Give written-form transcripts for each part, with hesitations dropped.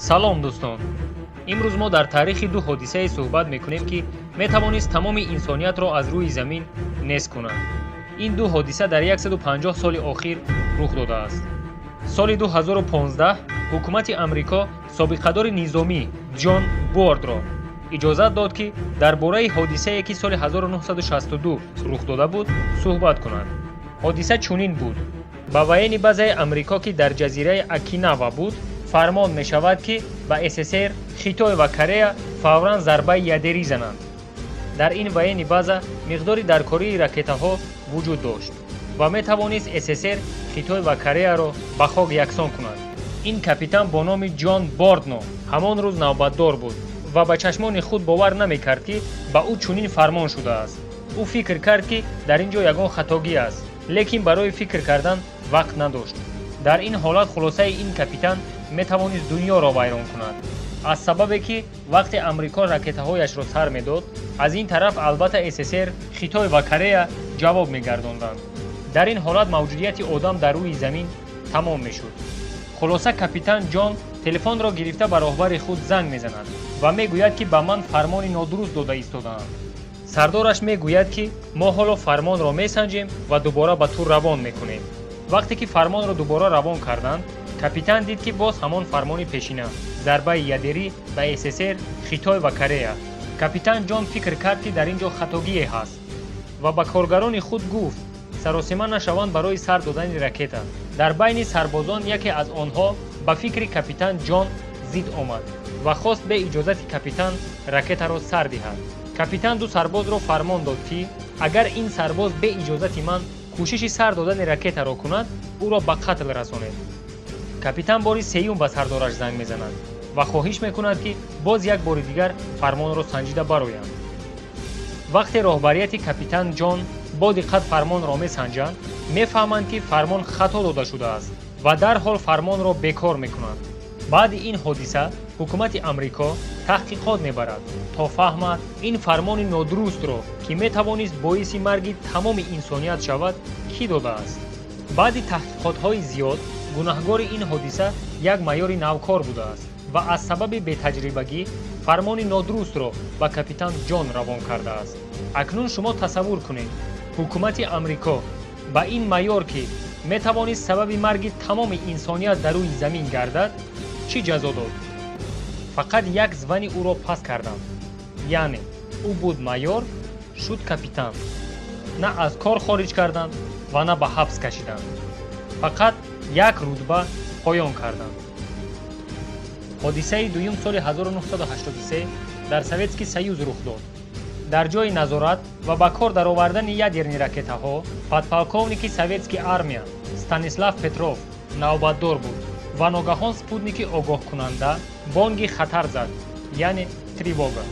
Салом, дӯстон! Имрӯз мо дар таърихи ду ҳодисае суҳбат мекунем, ки метавонист тамоми инсониятро аз рӯи замин нест кунад. Ин ду ҳодиса дар 150 соли охир рух додааст. Соли 2015 ҳукумати Амрико собиқадори низомӣ Ҷон Бордро иҷозат дод, ки дар бораи ҳодисае, ки соли 1962 рух дода буд, суҳбат кунад. Ҳодиса чунин буд: ба военный базаи Амрико, ки дар ҷазираи Окинава буд, фармон мешавад, ки ба СССР, Хитой ва Корея фавран зарбаи ядерӣ зананд. Дар ин военный база миқдори даркории ракетаҳо вуҷуд дошт ва метавонист СССР, Хитой ва Кореяро ба хок яксон кунад. Ин капитан бо номи Ҷон Бордно ҳамон рӯз навбатдор буд ва ба чашмони худ бовар намекард, ки ба ӯ чунин фармон шудааст. Ӯ фикр кард, ки дар ин ҷо ягон хатогӣ аст, лекин барои фикр кардан вақт надошт. Дар ин ҳолат хулосаи ин капитан метавонист дунёро вайрон кунад, аз сабабе ки вақте Амрико ракетаҳояшро сар медод, аз ин тараф албатта СССР, Хитой ва Корея ҷавоб мегардонданд. Дар ин ҳолат мавҷудияти одам дар рӯи замин тамом мешуд. Хулоса, капитан Ҷон телефонро гирифта, ба роҳбари худ занг мезанад ва мегӯяд, ки ба ман фармони нодуруст дода истодаанд. Сардораш мегӯяд, ки мо ҳоло фармонро месанҷем ва дубора ба ту равон мекунем. Вақте ки фармонро дубора равон карданд, капитан дид, ки боз ҳамон фармони пешина: зарбаи ядерӣ ба СССР, Хитой ва Корея. Капитан Ҷон фикр кард, ки дар ин ҷо хатогие ҳаст, ва ба коргарони худ гуфт, саросима нашаванд барои сар додани ракета. Дар байни сарбозон яке аз онҳо ба фикри капитан Ҷон зид омад ва хост бе иҷозати капитан ракетаро сар диҳад. Капитан ду сарбозро фармон дод, ки агар ин сарбоз бе иҷозати ман кӯшиши сар додани ракетаро кунад, ӯро ба қатл расонед. Капитан бори сеюм ба сардораш занг мезанад ва хоҳиш мекунад, ки боз як бори дигар фармонро санҷида бароянд. Вақте роҳбарияти капитан Ҷон бо диққат фармонро месанҷанд, мефаҳманд, ки фармон хато дода шудааст, ва дарҳол фармонро бекор мекунанд. Баъди ин ҳодиса ҳукумати Амрико таҳқиқот мебарад, то фаҳмад, ин фармони нодурустро, ки метавонист боиси марги тамоми инсоният шавад, кӣ додааст. Баъди таҳқиқотҳои зиёд гунаҳгори ин ҳодиса як майори навкор будааст ва аз сабаби бетаҷрибагӣ фармони нодурустро ба капитан Ҷон равон кардааст. Акнун шумо тасаввур кунед, ҳукумати Амрико ба ин майор, ки метавонист сабаби марги тамоми инсоният дар рӯи замин гардад, чӣ ҷазо дод? Фақат як звание ӯро паст карданд, яъне ӯ буд майор, шуд капитан. На аз кор хориҷ карданд ва на ба ҳабс кашиданд, фақат як рутба поён карданд. Ҳодисаи дуюм соли 1983 дар Советский Союз рух дод. Дар ҷои назорат ва ба кор даровардани ядерный ракетаҳо подполковники советский армия Станислав Петров навбатдор буд ва ногаҳон спутники огоҳкунанда бонги хатар зад, яъне тревога.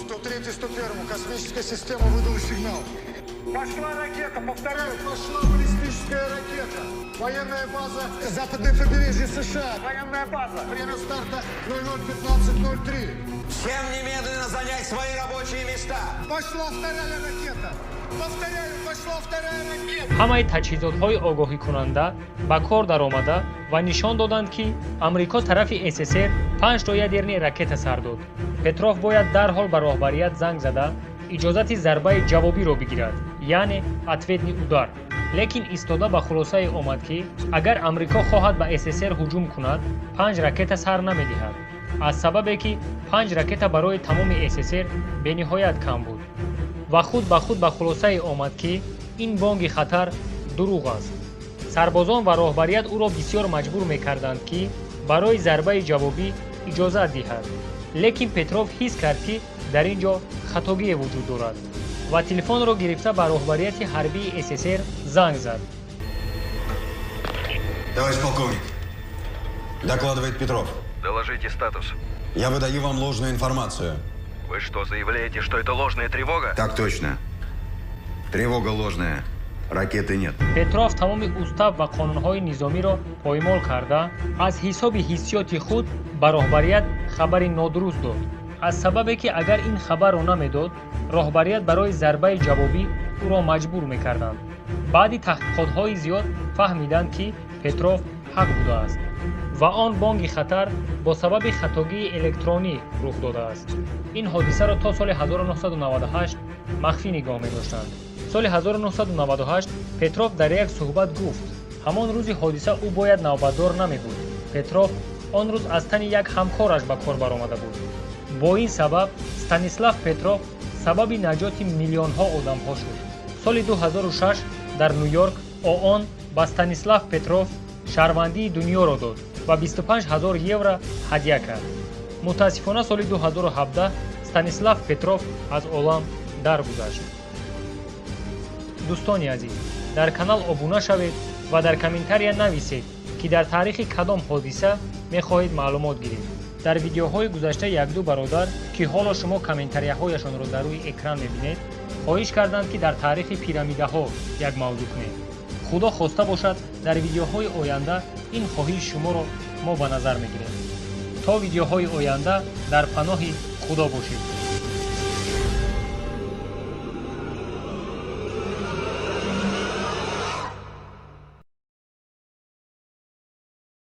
103 101, космическая система выдала сигнал. Пошла ракета, повторяю, пошла баллистическая ракета. Военная база, западное побережье США. Военная база. Время старта 00:15:03. Всем немедленно занять свои рабочие места. Пошла вторая ракета. Повторяю, пошла вторая ракета. Ҳамаи таҷҳизотҳои огоҳикунанда ба кор даромада ва нишон доданд, ки Амрико тарафи СССР панҷто ядерный ракета сар дод. Петров бояд дарҳол ба роҳбарият занг зада, иҷозати зарбаи ҷавобиро бигирад, яъне ответный удар. Лекин истода ба хулосае омад, ки агар Амрико хоҳад ба СССР ҳуҷум кунад, панҷ ракета сар намедиҳад, аз сабабе ки панҷ ракета барои тамоми СССР бениҳоят кам буд, ва худ ба худ ба хулосае омад, ки ин бонги хатар дурӯғ аст. Сарбозон ва роҳбарият ӯро бисёр маҷбур мекарданд, ки барои зарбаи ҷавобӣ иҷозат диҳад, лекин Петров ҳис кард, ки дар ин ҷо хатогие вуҷуд дорад, ва телефонро гирифта, ба роҳбарияти ҳарбии СССР занг зад. Товарищ полковник, докладывает Петров. Доложите статус. Я выдаю вам ложную информацию. Вы что, заявляете, что это ложная тревога? Так точно. Тревога ложная. Ракеты нет. Петров тамоми устав ва қонунҳои низомиро поймол карда, аз ҳисоби ҳиссиёти худ ба роҳбарият хабари нодуруст дод, аз сабабе ки агар ин хабарро намедод, роҳбарият барои зарбаи ҷавобӣ ӯро маҷбур мекарданд. Баъди таҳқиқотҳои зиёд фаҳмиданд, ки Петров ҳақ будааст ва он бонги хатар бо сабаби хатогии электронӣ рух додааст. Ин ҳодисаро то соли 1998 махфӣ нигоҳ медоштанд. Соли 1998 Петров дар як суҳбат гуфт, ҳамон рӯзи ҳодиса ӯ бояд навбатдор намебуд. Петров он рӯз аз тани як ҳамкораш ба кор баромада буд. Бо ин сабаб Станислав Петров сабаби наҷоти миллионҳо одамҳо шуд. Соли 2006 дар Ню-Йорк ООН ба Станислав Петров шаҳрвандии дунёро дод ва 25 ҳазор евро ҳадя кард. Мутаассифона, соли 2017 Станислав Петров аз олам даргузашт. Дӯстони азиз, дар канал обуна шавед ва дар комментария нависед, ки дар таърихи кадом ҳодиса мехоҳед маълумот гиред. Дар видеоҳои гузашта якду бародар, ки ҳоло шумо комментарияҳояшонро дар рӯи экран мебинед, хоҳиш карданд, ки дар таърихи пирамидаҳо як мавзӯъ кунед. Худо хоста бошад, дар видеоҳои оянда ин хоҳиши шуморо мо ба назар мегирем. То видеоҳои оянда дар паноҳи Худо бошед.